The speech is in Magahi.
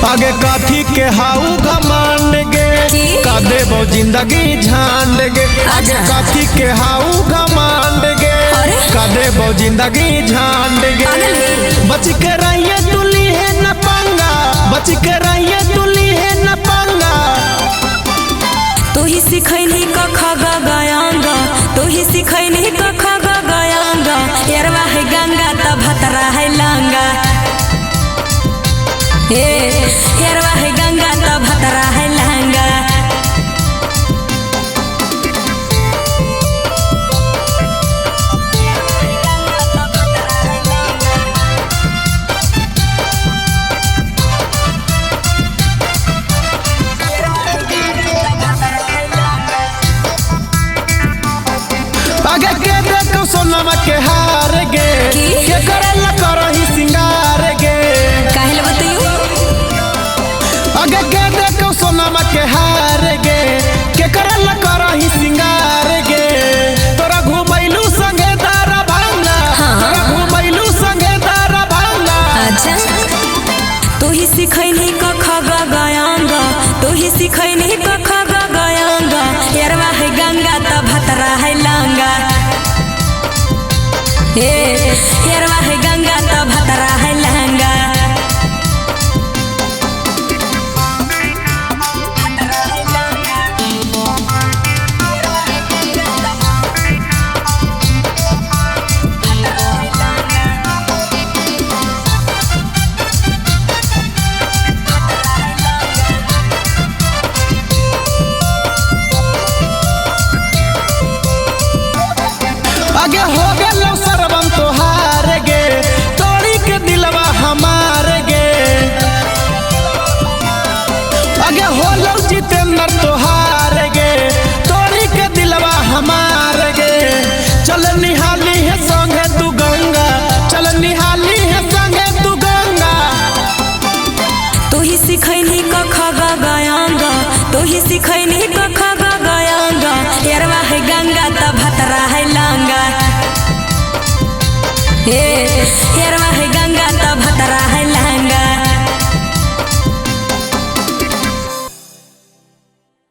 आगे काथी के हाउ घमंड गे, का देबो जिंदगी झांड गे। आगे अच्छा। काथी के हाउ घमंड गे, अरे? का देबो जिंदगी झांड गे। पागल है। बच के रहिए तुली है न पंगा, बच के रहिए तुली है न पंगा। तू ही सिखैली क ख ग ग अंग, तू ही सिखैली क ख ग ग अंग। यरवा है गंगा त भतरा है लंगा, हे यरवा है गंगा त भतरा है लंगा। आगे के देखो सोनमा के हार गे, की? के करला करही सिंगार गे। काहे ला बतैयू? आगे के देखो सोनमा के हार गे, के करला करही सिंगार गे। तोरा घुमैलू संगे तारा भांगा, हाँ। तोरा घुमैलू संगे तारा भांगा। अच्छा, तू ही सिखैली क ख ग ग अंग, तू ही सिखैली क ख ग ग अंग। यरवा है गंगा त भतरा है लंगा, हे यरवा है गंगा त भतरा है लंगा। आगे हो गेलो